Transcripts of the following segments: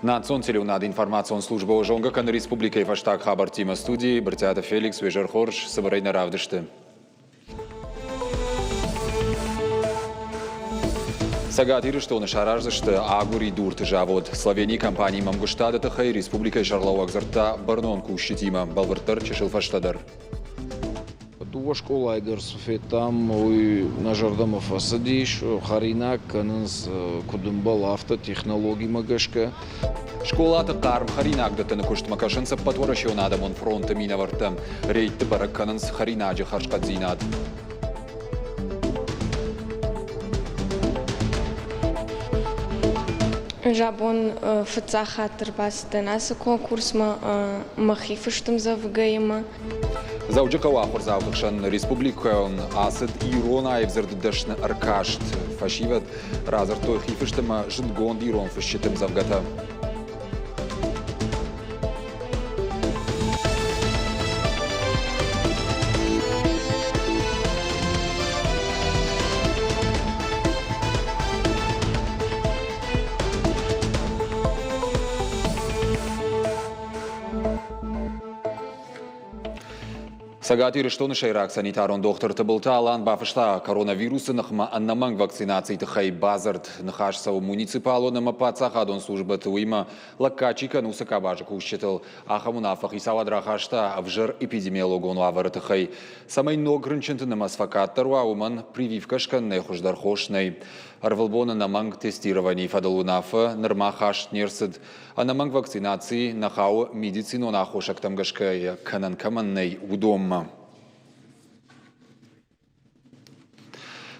Национ телеуынады информацион службӕ зонгӕ кӕны республикӕйы фӕстаг хабӕрттимӕ студийы Брытъиаты Феликс уе зӕр хорз, цыбырӕй нӕ равдысты. Цӕгат Ирыстоны сараздзысты агуыридурты завод. Словенийы компаниимӕ ӕмгуыстады тыххӕй республикӕйы сӕргълӕууӕг дзырдта бӕрнон кусджытимӕ, бӕлвырддӕр чысыл фӕстӕдӕр. Дыууӕ скъолайы дӕр цы федтам, уый нӕ зӕрдӕмӕ фӕцыдис. Хӕринаг кӕнынц, куыд ӕмбӕлы, афтӕ технологимӕ гӕсгӕ. Скъолаты хъарм хӕринаг дӕттыны куыстмӕ кӕсынц Ӕппӕтуӕрӕсеон адӕмон фронты минӕвӕрттӕ. Рейдты бӕрӕг кӕнынц хӕринаджы хӕрзхъӕддзинад. Ӕз абон фыццаг хатт ӕрбацыдтӕн ацы конкурсмӕ мӕхи фыст ӕмдзӕвгӕимӕ. Дзӕуджыхъӕуы ахуырдзауты хсӕн республикӕйон ацыд ирон аив дзырды дӕсны ӕркаст. Фӕсивӕд радзырдтой хифыст ӕмӕ зындгонд ирон фысджыты ӕмдзӕвгӕтӕ. Цӕгат Ирыстоны сӕйраг санитарон дохтыр Тыбылты Алан бафыста коронавирусы ныхмӕ ӕнӕмӕнг вакцинацийы тыххӕй бадзырд. Ныхас цӕуы муниципалон ӕмӕ паддзахадон службӕты, уыимӕ лӕггад чи кӕны, уыцы къабазы кусджытыл. Ахӕм уынаффӕ хицауад рахаста ӕвзӕр эпидемиологон уавӕры тыххӕй. Цӕмӕй ног рынчынты нымӕц фӕкъаддӕр уа, уымӕн прививкӕ скӕнынӕй хуыздӕр хос нӕй. Ӕрвылбон ӕнӕмӕнг тестированийы фӕдыл уынаффӕ нырма хаст не рцыд. Ӕнӕмӕнг вакцинаци нӕ хауы медицинон аххосӕгтӕм гӕсгӕ йӕ кӕнӕн кӕмӕн нӕй, уыдонмӕ.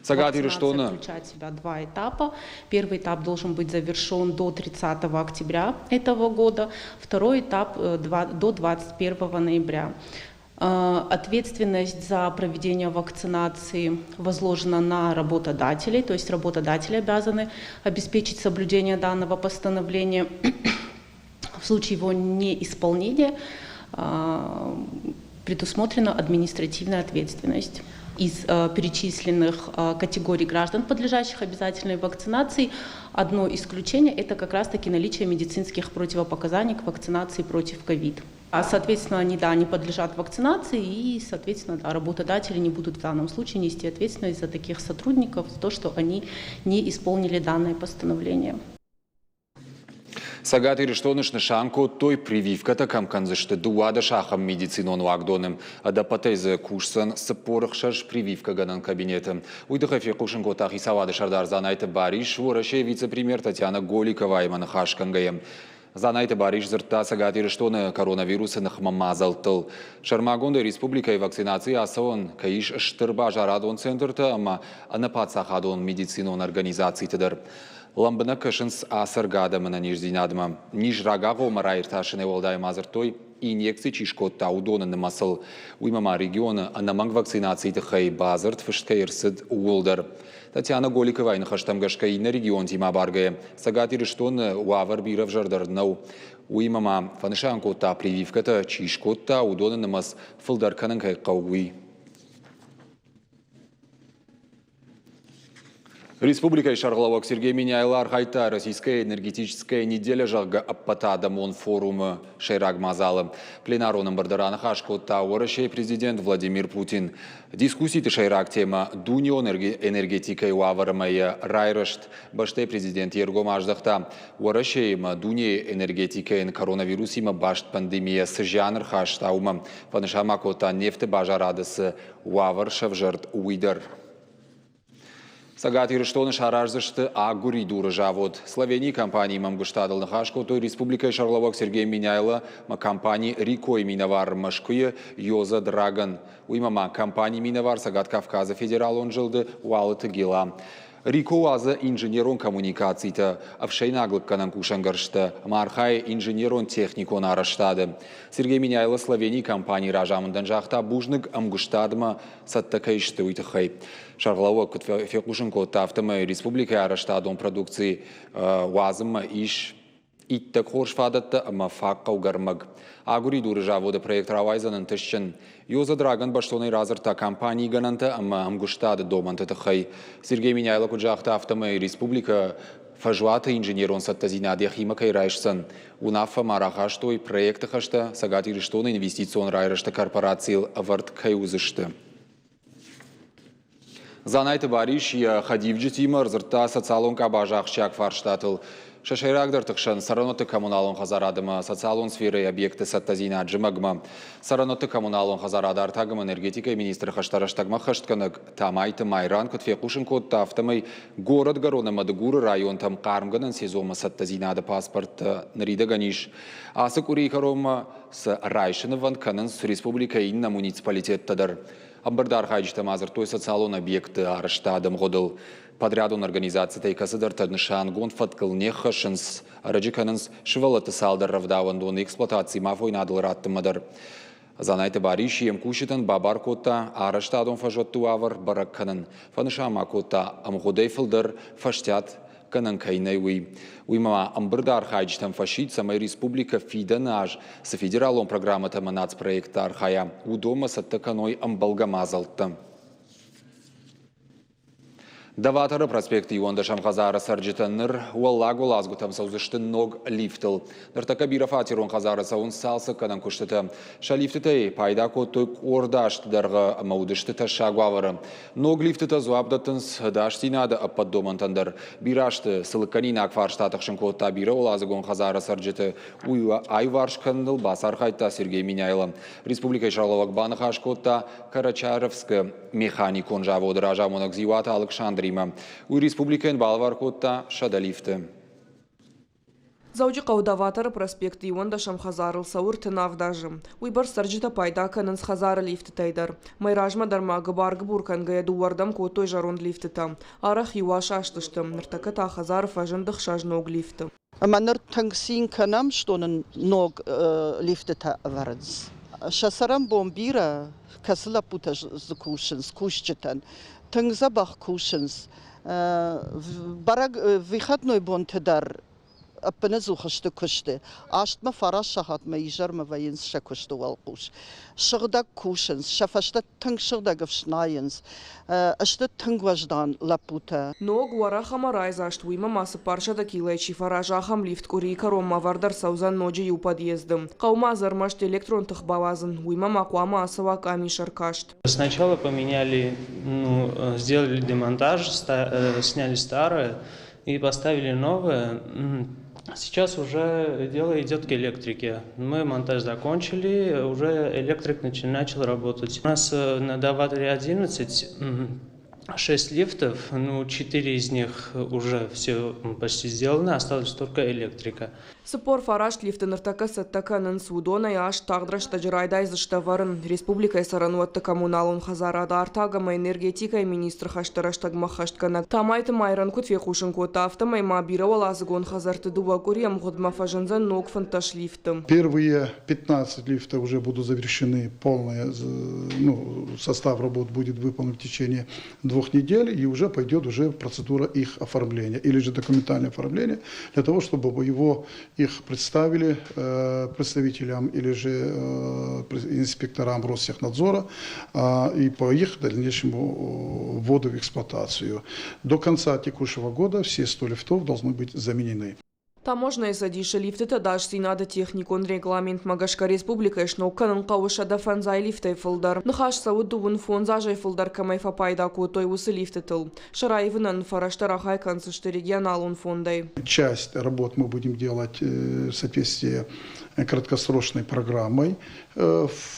Цӕгат Ирыстоны включать в себя два этапа. Первый этап должен быть завершен до 30 октября этого года, второй этап до 21 ноября. Ответственность за проведение вакцинации возложена на работодателей, то есть работодатели обязаны обеспечить соблюдение данного постановления. В случае его неисполнения предусмотрена административная ответственность. Из перечисленных категорий граждан, подлежащих обязательной вакцинации, одно исключение – это как раз-таки наличие медицинских противопоказаний к вакцинации против ковид. А, соответственно, они, да, не подлежат вакцинации, и, соответственно, да, работодатели не будут в данном случае нести ответственность за таких сотрудников, за то, что они не исполнили данное постановление. Цӕгат Ирыстоны снысан кодтой, прививкӕтӕ кӕм кӕндзысты 12 ахӕм медицинон уагдоны. Ӕдӕппӕтӕй дзы кусдзӕн 46 прививкӕгӕнӕн кабинеты. Уый тыххӕй фехъусын кодта хицауады сӕрдар Дзанайты Барис Уӕрӕсейы вице-премьер Татьяна Голиковаимӕ ныхас кӕнгӕйӕ. Дзанайты Барис дзырдта Цӕгат Ирыстоны коронавирусы ныхмӕ мадзӕлттыл. Сӕрмагондӕй республикӕйы вакцинаци ацӕуӕн кӕй ис стыр базарадон центртӕ ӕмӕ ӕнӕпаддзахадон медицинон организациты дӕр. Лӕмбынӕг кӕсынц ацӕргӕ адӕмы ӕнӕниздзинадмӕ. Низ рагагъоммӕ раиртасынӕй уӕлдай ма дзырдтой, инъекци чи скодта, уыдоны нымӕцыл. Уыимӕ ма регионы ӕнӕмӕнг вакцинацийы тыххӕй бадзырд фыст кӕй ӕрцыд, ууыл дӕр. Татьяна Голиковайы ныхӕстӕм гӕсгӕ иннӕ регионтимӕ абаргӕйӕ Цӕгат Ирыстоны уавӕр бирӕ ӕвзӕрдӕр нӕу. Уыимӕ ма фӕнысан кодта, прививкӕтӕ чи скодта, уыдоны нымӕц фылдӕр кӕнын кӕй хъӕуы, уый. Республикӕйы сӕргълӕууӕг Сергей Меняйло архайдта Российская энергетическая неделя, зӕгъгӕ, ӕппӕтадӕмон форумы сӕйраг мадзалы. Пленарон ӕмбырды раныхас кодта Уӕрӕсейы президент Владимир Путин. Дискусситы сӕйраг темӕ дунеон энергетикӕйы уавӕр ӕмӕ йӕ райрӕзт. Бӕстӕйы президент йе ргом аздӕхта, Уӕрӕсеимӕ дунейы энергетикӕйӕн коронавирусимӕ баст пандемийӕ цы зиан ӕрхаста, уымӕ. Фӕнысан ма кодта, нефты базарады цы уавӕр сӕвзӕрд, уый дӕр. Цӕгат Ирыстоны сараздзысты агуыридуры завод. Словенийы компаниимӕ ӕмгуыстадыл ныхас кодтой республикӕйы сӕргълӕууӕг Сергей Меняйло ӕмӕ компани «Рикойы» минӕвар Мӕскуыйы Йоза Драган. Уыимӕ ма компанийы минӕвар Цӕгат Кавказы федералон зылды Уалыты Гела. Рико уадзы инженерон коммуникацитӕ, ӕфсӕйнаг лыггӕнӕн кусӕнгӕрзтӕ ӕмӕ архайы инженерон-техникон арӕзтады. Сергей Меняйло Словенийы компанийы разамындӕн загъта бузныг ӕмгуыстадмӕ цӕттӕ кӕй сты, уый тыххӕй. Сӕргълӕууӕг куыд фехъусын кодта, афтӕмӕй республикӕйы арӕзтадон продукци уадзынмӕ ис иттӕг хорз фадӕттӕ ӕмӕ фаг хъӕугӕ ӕрмӕг. Агуыридуры заводы проект рауайдзӕн ӕнтыстджын. Йоза Драган бӕстонӕй радзырдта компанийы гӕнӕнтӕ ӕмӕ ӕмгуыстады домӕнты тыххӕй. Сергей Меняйло куыд загъта, афтӕмӕй республикӕ фӕзуаты инженерон цӕттӕдзинад йӕхимӕ кӕй райсдзӕн. Уынаффӕ ма рахастой, проекты хӕстӕ Цӕгат Ирыстоны инвестицион райрӕзты корпорацийыл ӕвӕрд кӕй уыдзысты. Дзанайты Барис йӕ хӕдивджытимӕ ӕрдзырдта социалон къабазы ахсджиаг фарстатыл. Сӕ сӕйрагдӕрты хсӕн цӕрӕнуӕтты коммуналон хӕдзарад ӕмӕ социалон сферӕйы объектты цӕттӕдзинад зымӕгмӕ. Цӕрӕнуӕтты коммуналон хӕдзарад артаг ӕмӕ энергетикӕйы министры хӕстӕ рӕстӕгмӕ ӕххӕстгӕнӕг Тамайты Майран куыд фехъусын кодта, афтӕмӕй горӕтгӕрон ӕмӕ Дыгуры районтӕм хъармгӕнӕн сезонмӕ цӕттӕдзинады паспорттӕ ныридӕгӕн ис. Ацы къуырийы кӕронмӕ сӕ райсынывӕнд кӕнынц республикӕйы иннӕ муниципалитеттӕ дӕр. Ӕмбырды архайджытӕ ма дзырдтой социалон объектты арӕзтады ӕмгъуыдыл. Подрядон организацитӕй кӕцыдӕртӕ нысангонд фӕткыл не ххӕссынц, ӕрӕджы кӕнынц сывӕллӕтты цалдӕр рӕвдауӕндоны эксплуатацимӕ афойнадыл раттынмӕ дӕр. Дзанайты Барис йе мкусджытӕн бабар кодта арӕзтадон фӕзуӕтты уавӕр бӕрӕг кӕнын. Фӕнысан ма кодта, ӕмгъуыдӕй фылдӕр фӕстиат гӕнӕн кӕй нӕй, уый. Уыимӕ ма ӕмбырды архайджытӕм фӕсидт, цӕмӕй республикӕ фидӕны аз цы федералон программӕтӕ ӕмӕ нацпроекттӕ архайа, уыдонмӕ цӕттӕ кӕной ӕмбӕлгӕ мадзӕлттӕ. Доваторы проспекты иуӕндӕсӕм хӕдзары цӕрджытӕ ныр уӕллаг уӕладзгуытӕм цӕудзысты ног лифтыл. Ныртӕккӕ бирӕфатерон хӕдзары цӕуынц цалцӕггӕнӕн куыстытӕ. Сӕ лифтытӕй пайда кодтой къорд азты дӕргъы ӕмӕ уыдысты тӕссаг уавӕры. Ног лифтытӕ дзуапп дӕттынц ӕдасдзинады ӕппӕт домӕнтӕн дӕр. Бирӕ азты цы лыггӕнинаг фарста тыхсын кодта бирӕуӕладзыгон хӕдзары цӕрджыты, уый аиуварс кӕныныл бацархайдта Сергей Меняйло. Республикӕйы сӕргълӕууӕг баныхас кодта Карачаровскы механикон заводы разамонӕг Дзиуаты Алыксандримӕ. Уый республикӕйӕн балӕвар кодта 100 лифты. Дзӕуджыхъӕуы Доваторы проспекты иуӕндӕсӕм хӕдзарыл цӕуы 37 азы. Уыйбӕрц цӕрджытӕ пайда кӕнынц хӕдзары лифтытӕй дӕр. Мӕй размӕ дӕр ма гыбар-гыбур кӕнгӕйӕ дыууӕрдӕм кодтой зӕронд лифтытӕ. Арӕх-иу асастысты, ныртӕккӕ та хӕдзары фӕзынд ӕхсӕз ног лифты. Ӕмӕ ныр тынг цин кӕнӕм, что нын ног лифтытӕ ӕвӕрынц. Сӕ цӕрӕнбон бирӕ, кӕцы лӕппутӕ дзы кусынц, кусджытӕн. Тынг дзӕбӕх кусынц. Бӕрӕг выходной бонты дӕр ӕппынӕдзух сты куысты. Астмӕ фараст сахатмӕ изӕрмӕ вӕййынц сӕ куысты уӕлхъус. Сыгъдӕг кусынц, сӕ фӕстӕ тынг сыгъдӕг ӕфснайынц. Сты тынг уӕздан лӕппутӕ. Ног, уӕрӕх ӕмӕ райдзаст, уыимӕ ма 400 килойы чи фӕраза, ахӕм лифт къуырийы кӕронмӕ ӕвӕрд ӕрцӕудзӕн ноджы иу подъезды. Хъӕуы ма дзы ӕрмӕст электрон тых бауадзын, уыимӕ ма хъуамӕ ацӕуа къамис ӕркаст. Сначала поменяли, ну, сделали демонтаж, сняли старое и поставили новое. Сейчас уже дело идет к электрике. Мы монтаж закончили, уже электрик начал работать. У нас на Доваторе 11 6 лифтов, ну, 4 из них уже все почти сделано, осталась только электрика. 49 лифты ныртӕккӕ цӕттӕ кӕнынц, уыдонӕй аст тагъд рӕстӕджы райдайдзысты ӕвӕрын. Республикӕйы цӕрӕнуӕтты коммуналон хӕдзарады артаг ӕмӕ энергетикӕйы министры хӕсты рӕстӕгмӕ ӕххӕстгӕнӕг Тамайты Майран куыд фехъусын кодта, афтӕмӕй ма бирӕуӕладзыгон хӕдзӕртты дыууӕ къуыри ӕмгъуыдмӕ фӕзындзӕн ног 15 лифты. Первые 15 лифтов уже будут завершены, полный, ну, состав работ будет выполнен в течение 2 недель, и уже пойдет уже процедура их оформления или же документальное оформление для того, чтобы их представили представителям или же инспекторам Ростехнадзора и по их дальнейшему вводу в эксплуатацию. До конца текущего года все 100 лифтов должны быть заменены. Таможнӕйы цӕдисы лифтыты ӕдасдзинады техникон регламентмӕ гӕсгӕ республикӕйы сног кӕнын хъӕуы 105 лифтӕй фылдӕр. Ныхас цӕуы 35 азӕй фылдӕр кӕмӕй фӕпайда кодтой, уыцы лифтытыл. Сӕ раивынӕн фӕрӕзтӕ рахай кӕндзысты регионалон фондӕй. Часть работ мы будем делать в соответствии краткосрочной программой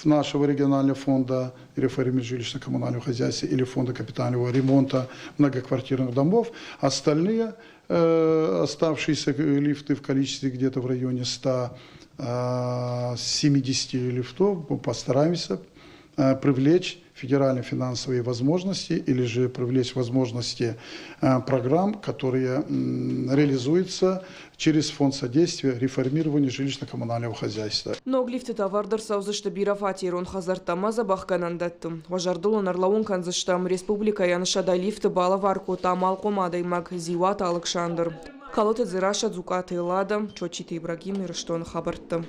нашего регионального фонда реформы жилищно-коммунального хозяйства или фонда капитального ремонта многоквартирных домов. Остальные оставшиеся лифты в количестве где-то в районе 170 лифтов мы постараемся привлечь федеральные финансовые возможности или же привлечь возможности программ, которые реализуются через фонд содействия реформированию жилищно-коммунального хозяйства. Ног лифтытӕ ӕвӕрд ӕрцӕудзысты бирӕфатерон хӕдзӕрттӕ ӕмӕ дзӕбӕхгӕнӕндӕтты. Уӕ зӕрдыл ын ӕрлӕууын кӕндзыстӕм, республикӕйӕн 100 лифты балӕвар кодта амалхъом адӕймаг Дзиуаты Алыксандр. Калоты Дзерассӕ, Дзукъаты Эллада, Чочиты Ибрагим, Ирыстоны хабӕртты.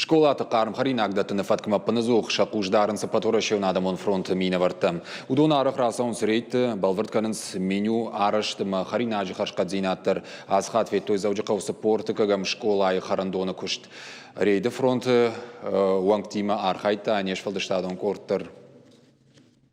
Скъолаты хъарм хӕринаг дӕттыны фӕткмӕ ӕппынӕдзух сӕ хъус дарынц Ӕппӕтуӕрӕсеон адӕмон фронты минӕвӕрттӕ. Уыдон арӕх рацӕуынц рейдты, бӕлвырд кӕнынц меню арӕзт ӕмӕ хӕринаджы хӕрзхъӕддзинад дӕр. Ацы хатт федтой Дзӕуджыхъӕуы 40 ӕм скъолайы хӕрӕндоны куыст. Рейды фронты уӕнгтимӕ архайдта не сфӕлдыстадон къорд дӕр.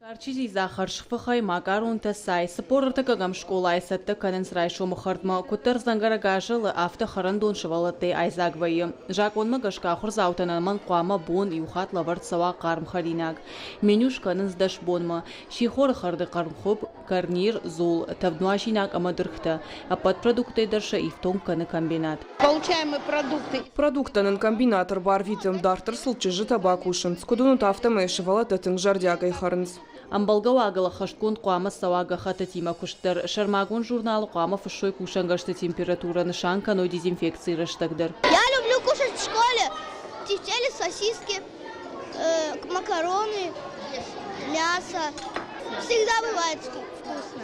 Карчы дзидза хӕрзфыхӕй, макъаронтӕ, цай. 43-ӕм скъолайы цӕттӕ кӕнынц райсомы хӕрдмӕ. Куыддӕр дзӕнгӕрӕг азӕлы, афтӕ хӕрӕндон сывӕллӕттӕй айдзаг вӕййы. Закъонмӕ гӕсгӕ ахуырдзаутӕн ӕнӕмӕнг хъуамӕ бон иу хатт лӕвӕрд цӕуа хъарм хӕринаг. Меню скӕнынц 10 бонмӕ. Сихоры хӕрды хъӕрмхуыпп, гарнир, дзул, тӕвднуазинаг ӕмӕ дыргътӕ. Ӕппӕт продукттӕй дӕр сӕ ифтонг кӕны комбинат. Получаем мы продукты. Продукттӕ нын комбинат ӕрбарвиты, дарддӕр сыл чызджытӕ бакусынц. Куыд уынут, афтӕмӕй сывӕллӕттӕ тынг зӕрдиагӕй хӕрынц. Ӕмбӕлгӕ уагыл ӕххӕстгонд хъуамӕ цӕуа гӕххӕттытимӕ куыст дӕр. Сӕрмагонд журналы хъуамӕ фыссой кусӕнгӕрзты температурӕ, нысан кӕной дезинфекцийы рӕстӕг дӕр. Я люблю кушать в школе тефтели, сосиски, макароны, мясо. Всегда бывает вкусно.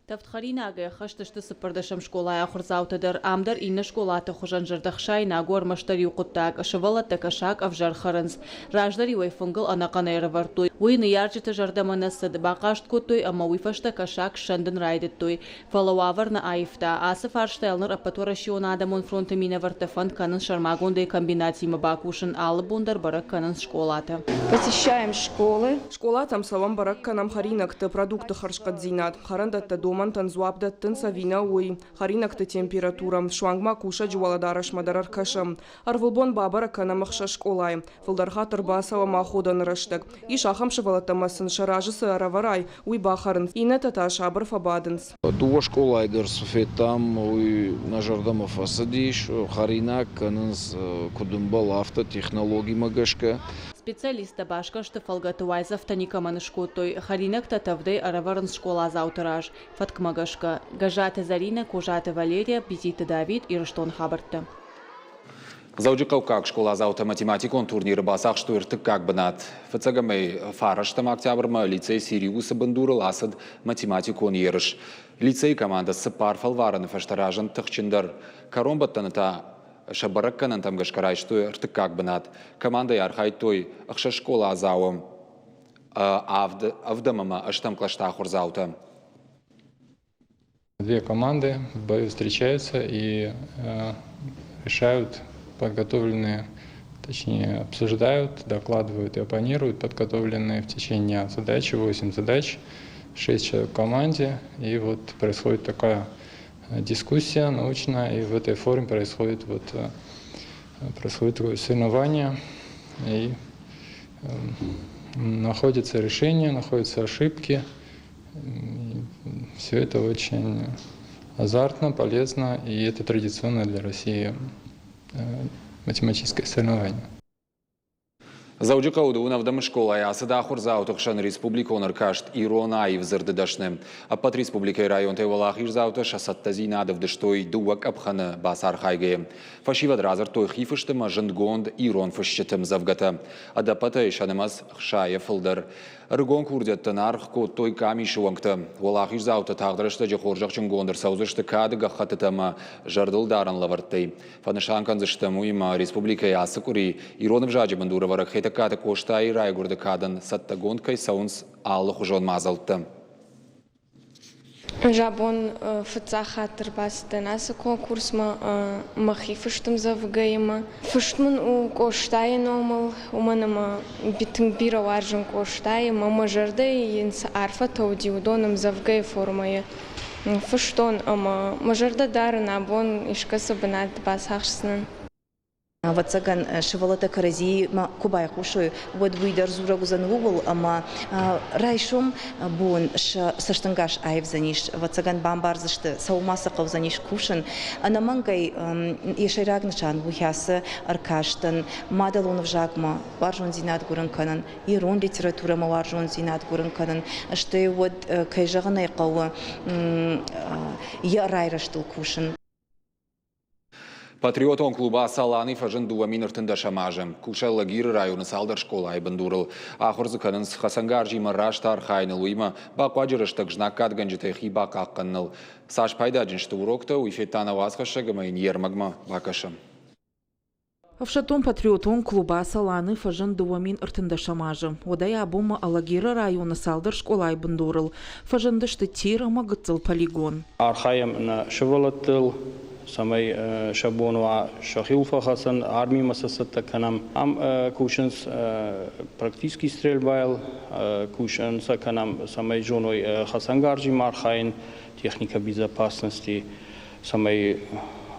Тӕвд хӕринагӕй ӕххӕст сты цыппӕрдӕсӕм скъолайы ахуырдзаутӕ дӕр. Ам дӕр иннӕ скъолаты хуызӕн зӕрдӕхсаинаг у ӕрмӕстдӕр иу хъуыддаг – сывӕллӕттӕ кӕсаг ӕвзӕр хӕрынц. Раздӕр-иу ӕй фынгыл ӕнӕхъӕнӕй ӕрӕвӕрдтой. Уый ныййарджыты зӕрдӕмӕ нӕ цыд, бахъаст кодтой ӕмӕ уый фӕстӕ кӕсаг ссӕндын райдыдтой. Фӕлӕ уавӕр нӕ аивта. Ацы фарстайыл ныр Ӕппӕтуӕрӕсеон адӕмон фронты минӕвӕрттӕ фӕнд кӕнынц сӕрмагондӕй комбинатимӕ бакусын, алы бон дӕр бӕрӕг кӕнынц скъолатӕ. Посещаем школы. Скъолатӕм цӕуӕм, бӕрӕг кӕнӕм хӕринӕгты, продукты хӕрзхъӕддзинад, хӕрӕндӕттӕ домӕнтӕн дзуапп дӕттынц ӕви нӕ, уый, хӕринӕгты температурӕ, суанг ма кусӕджы уӕлӕдарӕсмӕ дӕр ӕркӕсӕм. Ӕрвылбон бабӕрӕг кӕнӕм ӕхсӕз скъолайы. Фылдӕр хатт ӕрбацӕуӕм аходӕны рӕстӕг. Ис ахӕм сывӕллӕттӕ ӕмӕ сын сӕ разы цы ӕрӕвӕрай, уый бахӕрынц, иннӕтӕ та сабыр фӕбадынц. Дыууӕ скъолайы дӕр цы федтам, уый нӕ зӕрдӕмӕ фӕцыдис. Хӕринаг кӕнынц, куыд ӕмбӕлы, афтӕ технологимӕ гӕсгӕ. Специалисттӕ басгӕрсты фӕлгӕты уайдзӕфтӕ никӕмӕн скодтой. Хӕринӕгтӕ тӕвдӕй ӕрӕвӕрынц скъоладзауты раз. Фӕткмӕ гӕсгӕ. Гӕззаты Зӕринӕ, Козаты Валерия, Бититы Давид, Ирыстоны хабӕрттӕ. Дзӕуджыхъӕуккаг скъоладзаутӕ математикон турниры бацахстой ӕртыккаг бынат. Фыццӕгӕмӕй фарӕстӕм октябрмӕ лицей Сириусы бындурыл ацыд математикон ерыс. Лицейы командӕ цыппар фӕлварӕны фӕстӕ разынд тыхджындӕр. Кӕронбӕттӕны та сӕ бӕрӕггӕнӕнтӕм гӕсгӕ райстой ӕртыккаг бынат. Командӕйы архайдтой ӕхсӕз скъоладзауы, ӕвдӕм ӕмӕ ӕстӕм кълӕсты ахуырдзаутӕ. Две команды в бою встречаются и решают подготовленные, точнее обсуждают, докладывают и оппонируют подготовленные в течение дня задачи, 8 задач, 6 человек в команде. И вот происходит такая дискуссия научная, и в этой форме происходит, вот, происходит такое соревнование, и находятся решения, находятся ошибки. Все это очень азартно, полезно, и это традиционное для России математическое соревнование. Дзӕуджыхъӕуы дыууын ӕвдӕм скъолайы ацыд ахуырдзауты хсӕн республикон ӕркаст «Ирон аив дзырды дӕсны». Ӕппӕт республикӕйы районтӕй уӕлахиздзаутӕ сӕ цӕттӕдзинад ӕвдыстой дыууӕ къӕпхӕны бацархайгӕйӕ. Фӕсивӕд радзырдтой хифыст ӕмӕ зындгонд ирон фысджыты ӕмдзӕвгӕтӕ. Ӕдӕппӕтӕй сӕ нымӕц 60-ӕй фылдӕр. Ӕрыгон курдиӕттӕн аргъ кодтой къамисы уӕнгтӕ. Уӕлахиздзаутӕ тагъд рӕстӕджы хорзӕхджынгонд ӕрцӕудзысты кады гӕххӕттытӕ ӕмӕ зӕрдылдарӕн лӕвӕрттӕй. Фӕнысан кӕндзыстӕм уыимӕ республикӕйы ацы къуыри ирон ӕвзаджы бындурӕвӕрӕг Хетӕгкаты Къостайы райгуырды кадӕн цӕттӕгонд кӕй цӕуынц алыхуызон мадзӕлттӕ. Ӕз абон фыццаг хатт ӕрбацыдтӕн ацы конкурсмӕ мӕхи фыст ӕмдзӕвгӕимӕ. Фыст мын у Къостайы номыл, уымӕн ӕмӕ тынг бирӕ уарзын Къостайы ӕмӕ мӕ зӕрдӕйы йын цы арфӕтӕ уыди, уыдон ӕмдзӕвгӕйы формӕйы фыстон ӕмӕ мӕ зӕрдӕ дарын абон искӕцы бынат бацахсдзынӕн. Ӕвӕццӕгӕн, сывӕллӕттӕ кӕрӕдзимӕ куы байхъусой, уӕд уый дӕр дзурӕг уыдзӕн ууыл, ӕмӕ райсом бон сӕ цӕстӕнгас аивдзӕнис, ӕвӕццӕгӕн, бамбардзысты, цӕуыл ма сӕ хъӕудзӕнис кусын. Ӕнӕмӕнгӕй йӕ сӕйраг нысан у хӕцы ӕркастӕн мадӕлон ӕвзагмӕ уарзондзинад гуырын кӕнын, ирон литературӕмӕ уарзондзинад гуырын кӕнын, стӕй уӕд, кӕй зӕгъын ӕй хъӕуы, йӕ райрӕзтыл кусын. Патриотон клуб «Ацалани» фӕзынд 2013 азы. Кусы Алагиры районы цалдӕр скъолайы бындурыл. Ахуыр дзы кӕнынц хӕцӕнгарзимӕ раст архайыныл, уыимӕ бахъуаджы рӕстӕг знаггадгӕнджытӕй хи бахъахъхъӕныныл. Цас пайдаджын сты уроктӕ, уый федта нӕ уацхӕссӕг ӕмӕ йын йе рмӕгмӕ бакӕсӕм. Ӕфсӕддон-патриотон клуб Ацаланы фӕзынд 2013 азы. Уӕдӕй абонмӕ Алагиры районы цалдӕр скъолайы бындурыл фӕзындысты тир ӕмӕ гыццыл полигон. Архайӕм нӕ сывӕллӕттыл, цӕмӕй сӕ бон уа сӕхиуыл фӕхӕцын, армимӕ сӕ цӕттӕ кӕнӕм. Ам кусынц практический стрельбайыл, кусын сӕ кӕнӕм, цӕмӕй зоной хӕцӕнгарзимӕ архайын, техника безопасности, цӕмӕй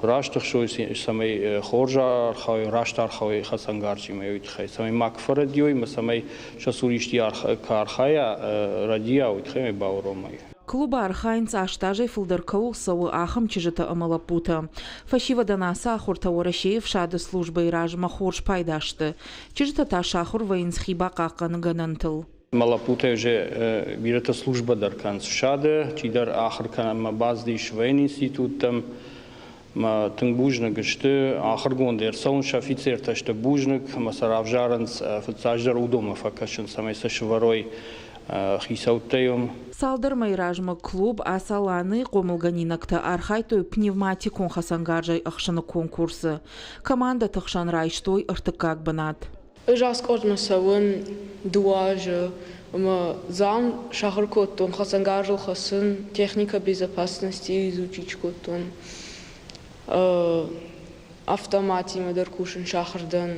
раст ӕхсой, цӕмӕй хорз архайой, раст архайой хӕцӕнгарзимӕ, уый тыххӕй, цӕмӕй ма куы фӕрӕдийой ӕмӕ цӕмӕй сӕ цур исти куы архайа, рӕдийа, уый тыххӕй ма бауромой. Клубы архайынц 8 азӕй фылдӕр кӕуыл цӕуы, ахӕм чызджытӕ ӕмӕ лӕппутӕ. Фӕсивӕдӕн ацы ахуыртӕ Уӕрӕсейы ӕфсады службӕйы размӕ хорз пайда сты. Чызджытӕ та сахуыр вӕййынц хи бахъахъхъӕны гӕнӕнтыл. Мӕ лӕппутӕй уже бирӕтӕ службӕ дӕр кӕнынц ӕфсады, чидӕр ахуыр кӕнынмӕ бацыдис военинституттӕм. Мӕ тынг бузныг сты, ахуыргонд ӕрцӕуынц офицертӕ сты бузныг ӕмӕ сӕ равзарынц, фыццаджыдӕр уыдонмӕ фӕкӕсынц, цӕмӕй сӕ сывӕрой хицӕуттӕй уым. Цалдӕр мӕйы размӕ клуб Ацаланы хъомылгӕнинӕгтӕ архайдтой пневматикон хӕцӕнгарзӕй ӕхсыны конкурсы. Командӕты хсӕн райстой ӕртыккаг бынат. Ӕз ацы къордмӕ цӕуын дыууӕ азы ӕмӕ дзы сахуыр кодтон хӕцӕнгарзыл хӕцын, техника безопасности изучить кодтон. Автоматимӕ дӕр кусын сахуыр дӕн.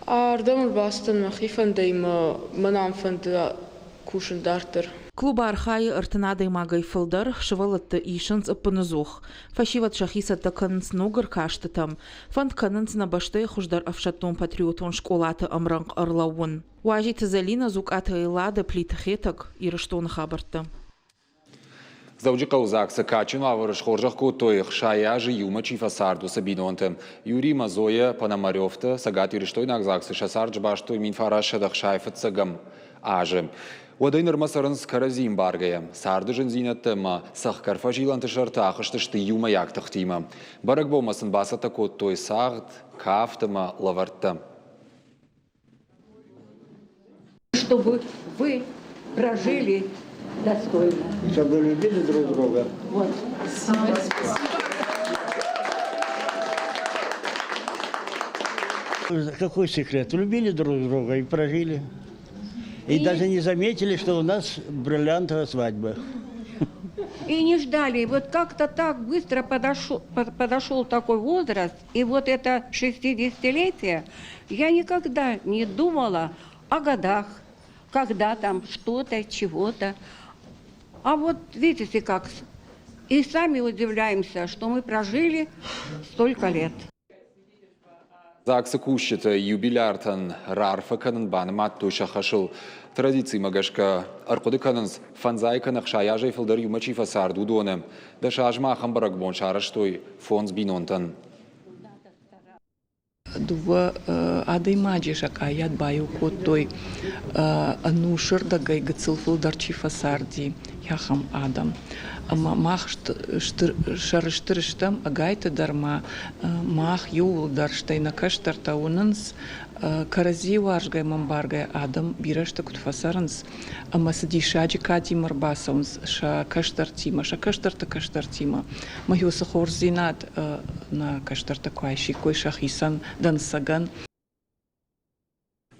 Ардӕм ӕрбацыдтӕн мӕхи фӕндӕй ӕмӕ мӕн ам фӕнды кусын дарддӕр. Клуб архайы 30 адӕймагӕй фылдӕр, сывӕллӕтты исынц ӕппынӕдзух. Фӕсивӕд сӕхи цӕттӕ кӕнынц ног ӕркастытӕм, фӕнд кӕнынц нӕ бӕстӕйы хуыздӕр ӕфсӕддон-патриотон скъолаты ӕмрӕнхъ ӕрлӕууын. Уазиты Зӕлинӕ, Зукъаты Эллада, Плиты Хетӕг, Ирыстоны хабӕрттӕ. Дзӕуджыхъӕуы ЗАГС-ы кадджын уавӕры схорзӕх кодтой, 60 азы иумӕ чи фӕцард, уыцы бинонты. Юрий ӕмӕ Зоя Пономаревты цӕгатирыстойнаг ЗАГС-ы сӕ цард сбастой 1965 азы. Уӕдӕй нырмӕ цӕрынц кӕрӕдзи ӕмбаргӕйӕ. Царды зындзинӕдтӕ ӕмӕ цӕхгӕр фӕзилӕнты сӕрты ахызтысты иумӕйаг тыхтимӕ. Бӕрӕгбонмӕ сын бацӕттӕ кодтой цагъд, кафт ӕмӕ лӕвӕрттӕ. Чтобы вы прожили достойно. Чтобы любили друг друга. Вот. Какой секрет? Любили друг друга и прожили. И даже не заметили, что у нас бриллиантовая свадьба. И не ждали. Вот как-то так быстро подошел такой возраст, и вот это 60-летие, я никогда не думала о годах, когда там что-то, чего-то. А вот видите как, и сами удивляемся, что мы прожили столько лет. ЗАГС-ы кусджытӕ юбиляртӕн раарфӕ кӕнын банымадтой сӕ хӕсыл. Традицимӕ гӕсгӕ ӕрхъуыды кӕнынц, фӕндзай кӕнӕ 60 азӕй фылдӕр иумӕ чи фӕцард, уыдоны. 10 азмӕ ахӕм бӕрӕгбон сарӕзтой фондз бинонтӕн. Дыууӕ адӕймаджы сӕ къайад баиу кодтой, ӕнусы рдӕгӕй гыццыл фылдӕр чи фӕцарди, ахӕм адӕм. Ӕмӕ мах сӕрыстыр стӕм, ӕгайты дӕр ма мах иууылдӕр, стӕй нӕ кӕстӕртӕ уынынц, кӕрӕдзийы уарзгӕ ӕмӕ ӕмбаргӕ адӕм бирӕ сты куыд фӕцӕрынц ӕмӕ цы диссаджы кадимӕ ӕрбацӕуынц сӕ кӕстӕртимӕ, сӕ кӕстӕрты кӕстӕртимӕ. Мӕ уыцы хорздзинад нӕ кӕстӕртӕ куы айсиккой сӕхицӕн дӕнцӕгӕн.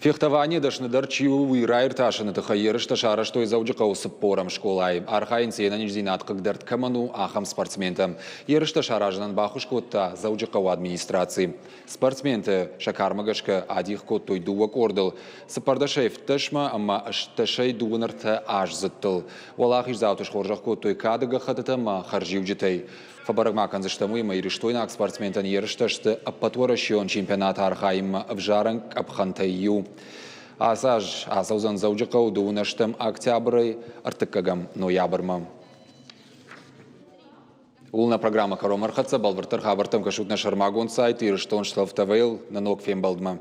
Фехтованийӕ дӕсныдӕр чи у, уый раиртасыны тыххӕй ерыстӕ сарӕзтой Дзӕуджыхъӕуы цыппорӕм скъолайы. Архайынц, йе нӕниздзинад хъыгдӕрд кӕмӕн у, ахӕм спортсментӕ. Ерыстӕ саразынӕн баххуыс кодта Дзӕуджыхъӕуы администраци. Спортсменты сӕ кармӕ гӕсгӕ адих кодтой дыууӕ къордыл цыппӕрдӕсӕй фыддӕсмӕ ӕмӕ ӕстдӕсӕй дыууын ӕртӕ аздзыдтыл. Уӕлахиздзауты схорзӕх кодтой кады гӕххӕттытӕ ӕмӕ хӕрзиуджытӕй. Фӕбӕрӕг ма кӕндзыстӕм уый, ӕмӕ ирыстойнаг спортсментӕн ерыстӕ сты ӕппӕтуӕрӕсеон чемпионаты архайынмӕ ӕвзарӕн къӕпхӕнтӕй иу. Ацы аз ацӕудзӕн Дзӕуджыхъӕуы дыууынӕстӕм октябрӕй ӕртыккӕгӕм ноябрмӕ. Ууыл нӕ программӕ кӕронмӕ ӕрхӕццӕ. Бӕлвырддӕр хабӕрттӕм кӕсут нӕ сӕрмагонд сайт Ирыстон ТВ-йыл нӕ ног фембӕлдмӕ.